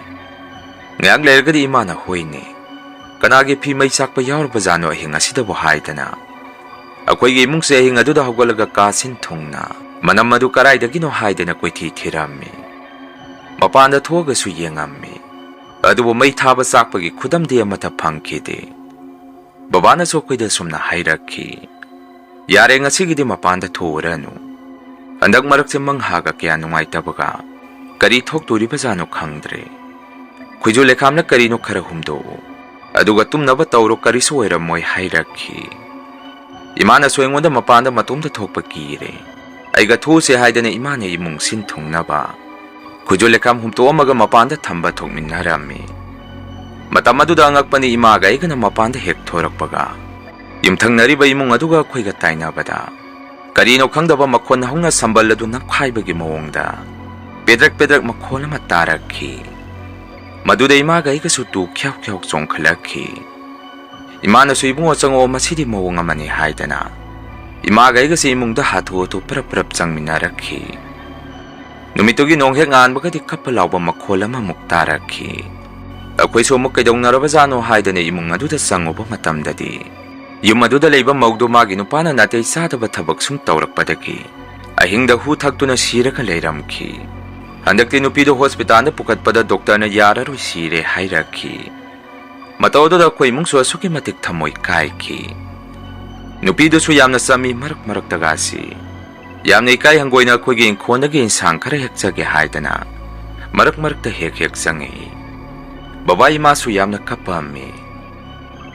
ꯉꯥꯏꯍꯥꯛ ꯂꯩꯔꯒꯗꯤ ꯏꯃꯥꯅ, "ꯍꯣꯏꯅꯦ, ꯀꯅꯥꯒꯤ ꯐꯤ ꯃꯩ ꯆꯥꯛꯄ ꯌꯥꯎꯔꯕꯖꯥꯠꯅꯣ ꯑꯍꯤꯡ ꯑꯁꯤꯗꯕꯨ?" ꯍꯥꯏꯗꯅ ꯑꯩꯈꯣꯏꯒꯤ ꯏꯃꯨꯡꯁꯦ ꯑꯍꯤꯡ ꯑꯗꯨꯗ ꯍꯧꯒꯠꯂꯒ ꯀꯥ ꯁꯤꯟ ꯊꯨꯡꯅ ꯃꯅꯝ ꯑꯗꯨ ꯀꯗꯥꯏꯗꯒꯤꯅꯣ ꯍꯥꯏꯗꯅ ꯀꯣꯏꯊꯤ ꯊꯤꯔꯝꯃꯤ꯫ ꯃꯄꯥꯟꯗ ꯊꯣꯛꯑꯒꯁꯨ ꯌꯦꯡꯉꯝꯃꯤ꯫ ꯑꯗꯨꯕꯨ ꯃꯩ ꯊꯥꯕ ꯆꯥꯛꯄꯒꯤ ꯈꯨꯗꯝꯗꯤ ꯑꯃꯠꯇ ꯐꯪꯈꯤꯗꯦ꯫ ꯕꯕꯥꯅꯁꯨ ꯑꯩꯈꯣꯏꯗ ꯁꯨꯝꯅ ꯍꯥꯏꯔꯛꯈꯤ, "ꯌꯥꯔꯦ, ꯉꯁꯤꯒꯤꯗꯤ ꯃꯄꯥꯟꯗ ꯊꯣꯛꯎꯔꯅꯨ꯫ ꯍꯟꯗꯛ ꯃꯔꯛꯁꯦ ꯃꯪꯍꯥꯒ ꯀꯌꯥ ꯅꯨꯡꯉꯥꯏꯇꯕꯒ, ꯀꯔꯤ ꯊꯣꯛꯇꯣꯔꯤꯕꯖꯥꯠꯅꯣ ꯈꯪꯗ꯭ꯔꯦ꯫ ꯈꯨꯏꯖꯨ ꯂꯩꯈꯥꯝꯅ ꯀꯔꯤꯅꯣ ꯈꯔ ꯍꯨꯝꯗꯣꯛꯎ, ꯑꯗꯨꯒ ꯇꯨꯝꯅꯕ ꯇꯧꯔꯣ, ꯀꯔꯤꯁꯨ ꯑꯣꯏꯔꯝꯃꯣꯏ" ꯍꯥꯏꯔꯛꯈꯤ꯫ ꯏꯃꯥꯅꯁꯨ ꯑꯩꯉꯣꯟꯗ ꯃꯄꯥꯟꯗ ꯃꯇꯣꯝꯇ ꯊꯣꯛꯄ ꯀꯤꯔꯦ꯫ ꯑꯩꯒ ꯊꯣꯛꯎꯁꯦ ꯍꯥꯏꯗꯅ ꯏꯃꯥꯅ ꯏꯃꯨꯡ ꯁꯤꯟ ꯊꯨꯡꯅꯕ ꯈꯨꯏꯖꯨ ꯂꯩꯈꯥꯝ ꯍꯨꯝꯇꯣꯛꯑꯝꯃꯒ ꯃꯄꯥꯟꯗ ꯊꯝꯕ ꯊꯣꯛꯃꯤꯟꯅꯔꯝꯃꯤ꯫ ꯃꯇꯝ ꯑꯗꯨꯗ ꯑꯉꯛꯄꯅꯤ, ꯏꯃꯥꯒ ꯑꯩꯒꯅ ꯃꯄꯥꯟꯗ ꯍꯦꯛ ꯊꯣꯔꯛꯄꯒ, ꯌꯨꯝꯊꯪꯅꯔꯤꯕ ꯏꯃꯨꯡ ꯑꯗꯨꯒ ꯑꯩꯈꯣꯏꯒ ꯇꯥꯏꯅꯕꯗ, ꯀꯔꯤꯅꯣ ꯈꯪꯗꯕ ꯃꯈꯣꯟ ꯍꯧꯅ ꯁꯝꯕꯜ ꯑꯗꯨ ꯅꯝꯈꯥꯏꯕꯒꯤ ꯃꯑꯣꯡꯗ ꯄꯦꯗ꯭ꯔꯛ ꯄꯦꯗ꯭ꯔꯛ ꯃꯈꯣꯜ ꯑꯃ ꯇꯥꯔꯛꯈꯤ꯫ ꯃꯗꯨꯗ ꯏꯃꯥꯒ ꯑꯩꯒꯁꯨ ꯇꯨ ꯈ꯭ꯌꯥꯎ ꯈ꯭ꯌꯥꯎ ꯆꯣꯡꯈꯠꯂꯛꯈꯤ꯫ ꯏꯃꯥꯅꯁꯨ, "ꯏꯕꯨꯡꯉꯣ, ꯆꯪꯉꯛꯑꯣ, ꯃꯁꯤꯗꯤ ꯃꯑꯣꯡ ꯑꯃꯅꯤ" ꯍꯥꯏꯗꯅ ꯏꯃꯥꯒ ꯑꯩꯒꯁꯦ ꯏꯃꯨꯡꯗ ꯍꯥꯊꯨ ꯍꯥꯊꯨ ꯄꯔꯞ ꯄꯔꯞ ꯆꯪꯃꯤꯟꯅꯔꯛꯈꯤ꯫ ꯅꯨꯃꯤꯠꯇꯨꯒꯤ ꯅꯣꯡ ꯍꯦꯛ ꯉꯥꯟꯕꯒꯗꯤ ꯀꯞꯄ ꯂꯥꯎꯕ ꯃꯈꯣꯜ ꯑꯃꯃꯨꯛ ꯇꯥꯔꯛꯈꯤ꯫ ꯑꯩꯈꯣꯏꯁꯨ ꯑꯃꯨꯛ ꯀꯩꯗꯧꯅꯔꯕꯖꯥꯠꯅꯣ ꯍꯥꯏꯗꯅ ꯏꯃꯨꯡ ꯑꯗꯨꯗ ꯆꯪꯉꯨꯕ ꯃꯇꯝꯗꯗꯤ, ꯌꯨꯝ ꯑꯗꯨꯗ ꯂꯩꯕ ꯃꯧꯗꯨ ꯃꯥꯒꯤ ꯅꯨꯄꯥꯅ ꯅꯥꯇꯩ ꯆꯥꯗꯕ ꯊꯕꯛ ꯁꯨꯝ ꯇꯧꯔꯛꯄꯗꯒꯤ ꯑꯍꯤꯡꯗ ꯍꯨ ꯊꯛꯇꯨꯅ ꯁꯤꯔꯒ ꯂꯩꯔꯝꯈꯤ꯫ ꯍꯟꯗꯛꯇꯤ ꯅꯨꯄꯤꯗꯨ ꯍꯣꯁꯄꯤꯇꯥꯜꯗ ꯄꯨꯈꯠꯄꯗ ꯗꯣꯛꯇꯔꯅ ꯌꯥꯔꯔꯣꯏ, ꯁꯤꯔꯦ ꯍꯥꯏꯔꯛꯈꯤ꯫ ꯃꯇꯧ ꯑꯗꯨꯗ ꯑꯩꯈꯣꯏ ꯏꯃꯨꯡꯁꯨ ꯑꯁꯨꯛꯀꯤ ꯃꯇꯤꯛ ꯊꯃꯣꯏ ꯀꯥꯏꯈꯤ꯫ ꯅꯨꯄꯤꯗꯨꯁꯨ ꯌꯥꯝꯅ ꯆꯝꯃꯤ, ꯃꯔꯛ ꯃꯔꯛꯇꯒꯁꯤ ꯌꯥꯝꯅ ꯏꯀꯥꯏ ꯍꯪꯒꯣꯏꯅ ꯑꯩꯈꯣꯏꯒꯤ ꯏꯪꯈꯣꯜꯗꯒꯤ ꯏꯟꯁꯥꯡ ꯈꯔ ꯍꯦꯛꯆꯒꯦ ꯍꯥꯏꯗꯅ ꯃꯔꯛ ꯃꯔꯛꯇ ꯍꯦꯛ ꯍꯦꯛ ꯆꯪꯉꯛꯏ꯫ ꯕꯕꯥ ꯏꯃꯥꯁꯨ ꯌꯥꯝꯅ ꯀꯞꯄꯝꯃꯤ꯫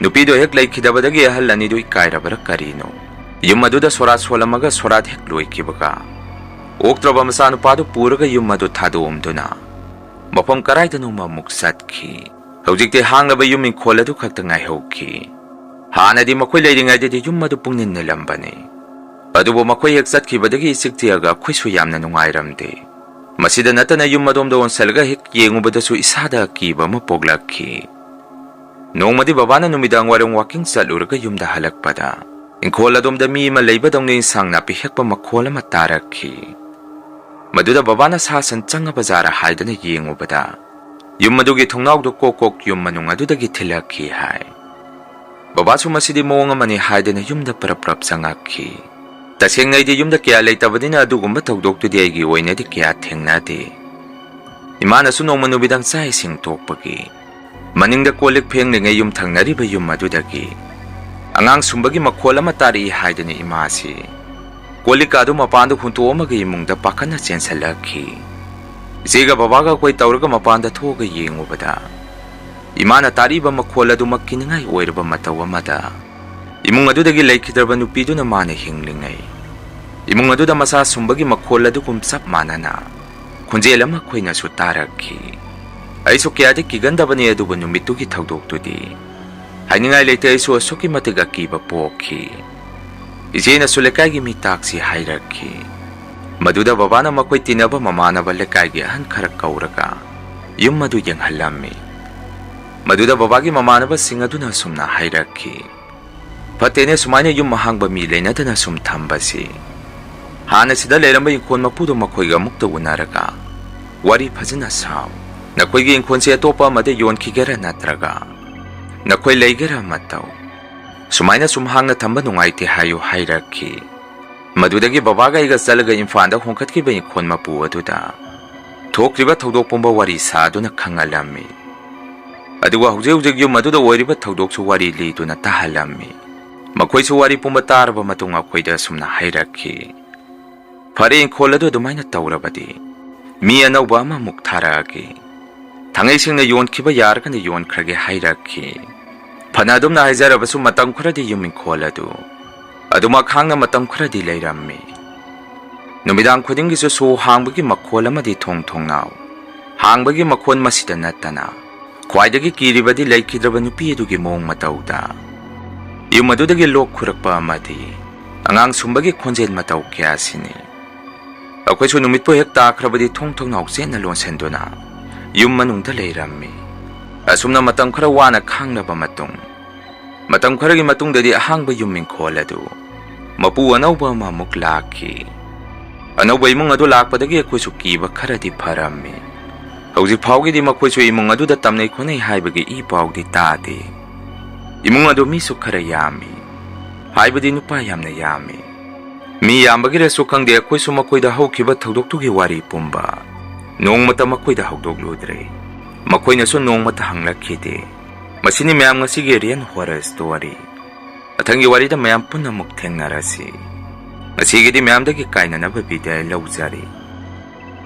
ꯅꯨꯄꯤꯗꯣ ꯍꯦꯛ ꯂꯩꯈꯤꯗꯕꯗꯒꯤ ꯑꯍꯜ ꯑꯅꯤꯗꯨ ꯏꯀꯥꯏꯔꯕꯔꯥ ꯀꯔꯤꯅꯣ, ꯌꯨꯝ ꯑꯗꯨꯗ ꯁꯣꯔꯥꯠ ꯁꯣꯜꯂꯝꯃꯒ ꯁꯣꯔꯥꯠ ꯍꯦꯛ ꯂꯣꯏꯈꯤꯕꯒ ꯑꯣꯛꯇ꯭ꯔꯕ ꯃꯆꯥꯅꯨꯄꯥꯗꯨ ꯄꯨꯔꯒ ꯌꯨꯝ ꯑꯗꯨ ꯊꯥꯗꯣꯛꯑꯝꯗꯨꯅ ꯃꯐꯝ ꯀꯔꯥꯏꯗꯅꯣꯃ ꯑꯃꯨꯛ ꯆꯠꯈꯤ꯫ ꯍꯧꯖꯤꯛꯇꯤ ꯍꯥꯡꯂꯕ ꯌꯨꯝ ꯏꯪꯈꯣꯜ ꯑꯗꯨ ꯈꯛꯇ ꯉꯥꯏꯍꯧꯈꯤ꯫ ꯍꯥꯟꯅꯗꯤ ꯃꯈꯣꯏ ꯂꯩꯔꯤꯉꯩꯗꯗꯤ ꯌꯨꯝ ꯑꯗꯨ ꯄꯨꯡꯅꯤꯟ ꯅꯤꯜꯂꯝꯕꯅꯤ꯫ ꯑꯗꯨꯕꯨ ꯃꯈꯣꯏ ꯍꯦꯛ ꯆꯠꯈꯤꯕꯗꯒꯤ ꯏꯆꯤꯛ ꯆꯤꯛꯑꯒ ꯑꯩꯈꯣꯏꯁꯨ ꯌꯥꯝꯅ ꯅꯨꯡꯉꯥꯏꯔꯝꯗꯦ꯫ ꯃꯁꯤꯗ ꯅꯠꯇꯅ ꯌꯨꯝ ꯑꯗꯣꯝꯗ ꯑꯣꯟꯁꯤꯜꯂꯒ ꯍꯦꯛ ꯌꯦꯡꯉꯨꯕꯗꯁꯨ ꯏꯁꯥꯗ ꯑꯀꯤꯕ ꯑꯃ ꯄꯣꯛꯂꯛꯈꯤ꯫ ꯅꯣꯡꯃꯗꯤ ꯕꯕꯥꯅ ꯅꯨꯃꯤꯗꯥꯡ ꯋꯥꯏꯔꯝ ꯋꯥꯀꯤꯡ ꯆꯠꯂꯨꯔꯒ ꯌꯨꯝꯗ ꯍꯜꯂꯛꯄꯗ ꯏꯪꯈꯣꯜ ꯑꯗꯣꯝꯗ ꯃꯤ ꯑꯃ ꯂꯩꯕꯗꯧꯅ ꯏꯟꯁꯥꯡ ꯅꯥꯄꯤ ꯍꯦꯛꯄ ꯃꯈꯣꯜ ꯑꯃ ꯇꯥꯔꯛꯈꯤ꯫ ꯃꯗꯨꯗ ꯕꯕꯥꯅ ꯁꯥ ꯁꯟ ꯆꯪꯉꯕ ꯖꯥꯔ ꯍꯥꯏꯗꯅ ꯌꯦꯡꯉꯨꯕꯗ, ꯌꯨꯝ ꯑꯗꯨꯒꯤ ꯊꯣꯡꯅꯥꯎꯗꯨ ꯀꯣꯛ ꯀꯣꯛ ꯌꯨꯝ ꯃꯅꯨꯡ ꯑꯗꯨꯗꯒꯤ ꯊꯤꯜꯂꯛꯈꯤ ꯍꯥꯏ꯫ ꯕꯕꯥꯁꯨ ꯃꯁꯤꯗꯤ ꯃꯑꯣꯡ ꯑꯃꯅꯤ ꯍꯥꯏꯗꯅ ꯌꯨꯝꯗ ꯄꯔꯞ ꯄꯔꯞ ꯆꯪꯉꯛꯈꯤ꯫ ꯇꯁꯦꯡꯅ ꯑꯩꯗꯤ ꯌꯨꯝꯗ ꯀꯌꯥ ꯂꯩꯇꯕꯅꯤꯅ ꯑꯗꯨꯒꯨꯝꯕ ꯊꯧꯗꯣꯛꯇꯨꯗꯤ ꯑꯩꯒꯤ ꯑꯣꯏꯅꯗꯤ ꯀꯌꯥ ꯊꯦꯡꯅꯗꯦ꯫ ꯏꯃꯥꯅꯁꯨ ꯅꯣꯡꯃ ꯅꯨꯃꯤꯗꯥꯡ ꯆꯥꯛ ꯏꯁꯤꯡ ꯇꯣꯛꯄꯒꯤ ꯃꯅꯤꯡꯗ ꯀꯣꯜ ꯂꯤꯛ ꯐꯦꯡꯂꯤꯉꯩ ꯌꯨꯝ ꯊꯪꯅꯔꯤꯕ ꯌꯨꯝ ꯑꯗꯨꯗꯒꯤ ꯑꯉꯥꯡ ꯁꯨꯝꯕꯒꯤ ꯃꯈꯣꯜ ꯑꯃ ꯇꯥꯔꯛꯏ ꯍꯥꯏꯗꯨꯅ ꯏꯃꯥꯁꯤ ꯀꯣꯜ ꯂꯤꯛꯀ ꯑꯗꯨ ꯃꯄꯥꯟꯗ ꯍꯨꯟꯇꯣꯛꯑꯝꯃꯒ ꯏꯃꯨꯡꯗ ꯄꯥꯈꯠꯅ ꯆꯦꯟꯁꯤꯜꯂꯛꯈꯤ꯫ ꯏꯆꯦꯒ ꯕꯕꯥꯒ ꯑꯩꯈꯣꯏ ꯇꯧꯔꯒ ꯃꯄꯥꯟꯗ ꯊꯣꯛꯑꯒ ꯌꯦꯡꯉꯨꯕꯗ, ꯏꯃꯥꯅ ꯇꯥꯔꯛꯏꯕ ꯃꯈꯣꯜ ꯑꯗꯨꯃꯛ ꯀꯤꯅꯤꯡꯉꯥꯏ ꯑꯣꯏꯔꯕ ꯃꯇꯧ ꯑꯃꯗ ꯏꯃꯨꯡ ꯑꯗꯨꯗꯒꯤ ꯂꯩꯈꯤꯗ꯭ꯔꯕ ꯅꯨꯄꯤꯗꯨꯅ ꯃꯥꯅ ꯍꯤꯡꯂꯤꯉꯩ ꯏꯃꯨꯡ ꯑꯗꯨꯗ ꯃꯆꯥ ꯁꯨꯝꯕꯒꯤ ꯃꯈꯣꯜ ꯑꯗꯨꯒꯨꯝ ꯆꯞ ꯃꯥꯟꯅꯅ ꯈꯣꯟꯖꯦꯜ ꯑꯃ ꯑꯩꯈꯣꯏꯅꯁꯨ ꯇꯥꯔꯛꯈꯤ꯫ ꯑꯩꯁꯨ ꯀꯌꯥꯗꯤ ꯀꯤꯒꯟꯗꯕꯅꯤ, ꯑꯗꯨꯕꯨ ꯅꯨꯃꯤꯠꯇꯨꯒꯤ ꯊꯧꯗꯣꯛꯇꯨꯗꯤ ꯍꯥꯏꯅꯤꯡꯉꯥꯏ ꯂꯩꯇꯦ, ꯑꯩꯁꯨ ꯑꯁꯨꯛꯀꯤ ꯃꯇꯤꯛ ꯑꯀꯤꯕ ꯄꯣꯛꯈꯤ꯫ ꯏꯆꯦꯅꯁꯨ ꯂꯩꯀꯥꯏꯒꯤ ꯃꯤ ꯇꯥꯛꯁꯤ ꯍꯥꯏꯔꯛꯈꯤ꯫ ꯃꯗꯨꯗ ꯕꯕꯥꯅ ꯃꯈꯣꯏ ꯇꯤꯟꯅꯕ ꯃꯃꯥꯟꯅꯕ ꯂꯩꯀꯥꯏꯒꯤ ꯑꯍꯟ ꯈꯔ ꯀꯧꯔꯒ ꯌꯨꯝ ꯑꯗꯨ ꯌꯦꯡꯍꯜꯂꯝꯃꯤ꯫ ꯃꯗꯨꯗ ꯕꯕꯥꯒꯤ ꯃꯃꯥꯟꯅꯕꯁꯤꯡ ꯑꯗꯨꯅ ꯑꯁꯨꯝꯅ ꯍꯥꯏꯔꯛꯈꯤ, "ꯐꯠꯇꯦꯅꯦ, ꯁꯨꯃꯥꯏꯅ ꯌꯨꯝ ꯑꯍꯥꯡꯕ ꯃꯤ ꯂꯩꯅꯗꯅ ꯁꯨꯝ ꯊꯝꯕꯁꯤ꯫ ꯍꯥꯟꯅ ꯁꯤꯗ ꯂꯩꯔꯝꯕ ꯏꯪꯈꯣꯜ ꯃꯄꯨꯗꯣ ꯃꯈꯣꯏꯒ ꯑꯃꯨꯛꯇ ꯎꯅꯔꯒ ꯋꯥꯔꯤ ꯐꯖꯅ ꯁꯥꯎ꯫ ꯅꯈꯣꯏꯒꯤ ꯏꯪꯈꯣꯜꯁꯦ ꯑꯇꯣꯞꯄ ꯑꯃꯗ ꯌꯣꯟꯈꯤꯒꯦꯔꯥ ꯅꯠꯇ꯭ꯔꯒ ꯅꯈꯣꯏ ꯂꯩꯒꯦꯔꯥ ꯑꯃ ꯇꯧ꯫ ꯁꯨꯃꯥꯏꯅ ꯁꯨꯝ ꯍꯥꯡꯅ ꯊꯝꯕ ꯅꯨꯡꯉꯥꯏꯇꯦ" ꯍꯥꯏꯌꯨ ꯍꯥꯏꯔꯛꯈꯤ꯫ ꯃꯗꯨꯗꯒꯤ ꯕꯕꯥꯒ ꯑꯩꯒ ꯆꯠꯂꯒ ꯏꯝꯐꯥꯜꯗ ꯍꯣꯡꯀꯠꯈꯤꯕ ꯏꯪꯈꯣꯜ ꯃꯄꯨ ꯑꯗꯨꯗ ꯊꯣꯛꯈ꯭ꯔꯤꯕ ꯊꯧꯗꯣꯛ ꯄꯨꯝꯕ ꯋꯥꯔꯤ ꯁꯥꯗꯨꯅ ꯈꯪꯍꯜꯂꯝꯃꯤ꯫ ꯑꯗꯨꯒ ꯍꯧꯖꯤꯛ ꯍꯧꯖꯤꯛ ꯌꯨꯝ ꯑꯗꯨꯗ ꯑꯣꯏꯔꯤꯕ ꯊꯧꯗꯣꯛꯁꯨ ꯋꯥꯔꯤ ꯂꯤꯗꯨꯅ ꯇꯥꯍꯜꯂꯝꯃꯤ꯫ ꯃꯈꯣꯏꯁꯨ ꯋꯥꯔꯤ ꯄꯨꯝꯕ ꯇꯥꯔꯕ ꯃꯇꯨꯡ ꯑꯩꯈꯣꯏꯗ ꯑꯁꯨꯝꯅ ꯍꯥꯏꯔꯛꯈꯤ, "ꯐꯔꯦ, ꯏꯪꯈꯣꯜ ꯑꯗꯨ ꯑꯗꯨꯃꯥꯏꯅ ꯇꯧꯔꯕꯗꯤ ꯃꯤ ꯑꯅꯧꯕ ꯑꯃꯃꯨꯛ ꯊꯥꯔꯛꯑꯒꯦ꯫ ꯊꯥꯡꯉꯩ ꯁꯦꯡꯅ ꯌꯣꯟꯈꯤꯕ ꯌꯥꯔꯒꯅ ꯌꯣꯟꯈ꯭ꯔꯒꯦ" ꯍꯥꯏꯔꯛꯈꯤ꯫ ꯐꯅ ꯑꯗꯨꯝꯅ ꯍꯥꯏꯖꯔꯕꯁꯨ ꯃꯇꯝ ꯈꯔꯗꯤ ꯌꯨꯝ ꯏꯪꯈꯣꯜ ꯑꯗꯨ ꯑꯗꯨꯃꯛ ꯍꯥꯡꯅ ꯃꯇꯝ ꯈꯔꯗꯤ ꯂꯩꯔꯝꯃꯤ꯫ ꯅꯨꯃꯤꯗꯥꯡ ꯈꯨꯗꯤꯡꯒꯤꯁꯨ ꯁꯣ ꯍꯥꯡꯕꯒꯤ ꯃꯈꯣꯜ ꯑꯃꯗꯤ ꯊꯣꯡ ꯊꯣꯡꯅꯥꯎ ꯍꯥꯡꯕꯒꯤ ꯃꯈꯣꯜ, ꯃꯁꯤꯗ ꯅꯠꯇꯅ ꯈ꯭ꯋꯥꯏꯗꯒꯤ ꯀꯤꯔꯤꯕꯗꯤ ꯂꯩꯈꯤꯗ꯭ꯔꯕ ꯅꯨꯄꯤ ꯑꯗꯨꯒꯤ ꯃꯑꯣꯡ ꯃꯇꯧꯗ ꯌꯨꯝ ꯑꯗꯨꯗꯒꯤ ꯂꯣꯛ ꯈꯨꯔꯛꯄ ꯑꯃꯗꯤ ꯑꯉꯥꯡ ꯁꯨꯝꯕꯒꯤ ꯈꯣꯟꯖꯦꯜ ꯃꯇꯧ ꯀꯌꯥꯁꯤꯅꯤ꯫ ꯑꯩꯈꯣꯏꯁꯨ ꯅꯨꯃꯤꯠꯄꯨ ꯍꯦꯛ ꯇꯥꯈ꯭ꯔꯕꯗꯤ ꯊꯣꯡ ꯊꯣꯡꯅꯥꯎ ꯆꯦꯠꯅ ꯂꯣꯟꯁꯤꯟꯗꯨꯅ ꯌꯨꯝ ꯃꯅꯨꯡꯗ ꯂꯩꯔꯝꯃꯤ꯫ ꯑꯁꯨꯝꯅ ꯃꯇꯝ ꯈꯔ ꯋꯥꯅ ꯈꯥꯡꯂꯕ ꯃꯇꯨꯡ, ꯃꯇꯝ ꯈꯔꯒꯤ ꯃꯇꯨꯡꯗꯗꯤ ꯑꯍꯥꯡꯕ ꯌꯨꯝ ꯏꯪꯈꯣꯜ ꯑꯗꯨ ꯃꯄꯨ ꯑꯅꯧꯕ ꯑꯃꯃꯨꯛ ꯂꯥꯛꯈꯤ꯫ ꯑꯅꯧꯕ ꯏꯃꯨꯡ ꯑꯗꯨ ꯂꯥꯛꯄꯗꯒꯤ ꯑꯩꯈꯣꯏꯁꯨ ꯀꯤꯕ ꯈꯔꯗꯤ ꯐꯔꯝꯃꯤ꯫ ꯍꯧꯖꯤꯛ ꯐꯥꯎꯒꯤꯗꯤ ꯃꯈꯣꯏꯁꯨ ꯏꯃꯨꯡ ꯑꯗꯨꯗ ꯇꯝꯅꯩ ꯈꯣꯠꯅꯩ ꯍꯥꯏꯕꯒꯤ ꯏ ꯄꯥꯎꯗꯤ ꯇꯥꯗꯦ꯫ ꯏꯃꯨꯡ ꯑꯗꯨ ꯃꯤꯁꯨ ꯈꯔ ꯌꯥꯝꯃꯤ, ꯍꯥꯏꯕꯗꯤ ꯅꯨꯄꯥ ꯌꯥꯝꯅ ꯌꯥꯝꯃꯤ꯫ ꯃꯤ ꯌꯥꯝꯕꯒꯤꯔꯁꯨ ꯈꯪꯗꯦ, ꯑꯩꯈꯣꯏꯁꯨ ꯃꯈꯣꯏꯗ ꯍꯧꯈꯤꯕ ꯊꯧꯗꯣꯛꯇꯨꯒꯤ ꯋꯥꯔꯤ ꯄꯨꯝꯕ ꯅꯣꯡꯃꯇ ꯃꯈꯣꯏꯗ ꯍꯧꯗꯣꯛꯂꯨꯗ꯭ꯔꯦ꯫ ꯃꯈꯣꯏꯅꯁꯨ ꯅꯣꯡꯃꯇ ꯍꯪꯂꯛꯈꯤꯗꯦ꯫ ꯃꯁꯤꯅꯤ ꯃꯌꯥꯝ ꯉꯁꯤꯒꯤ Real Horror Story꯫ ꯃꯊꯪꯒꯤ ꯋꯥꯔꯤꯗ ꯃꯌꯥꯝ ꯄꯨꯟꯅ ꯑꯃꯨꯛ ꯊꯦꯡꯅꯔꯁꯤ꯫ ꯉꯁꯤꯒꯤꯗꯤ ꯃꯌꯥꯝꯗꯒꯤ ꯀꯥꯏꯅꯅꯕ ꯕꯤꯗꯥꯏ ꯂꯧꯖꯔꯤ꯫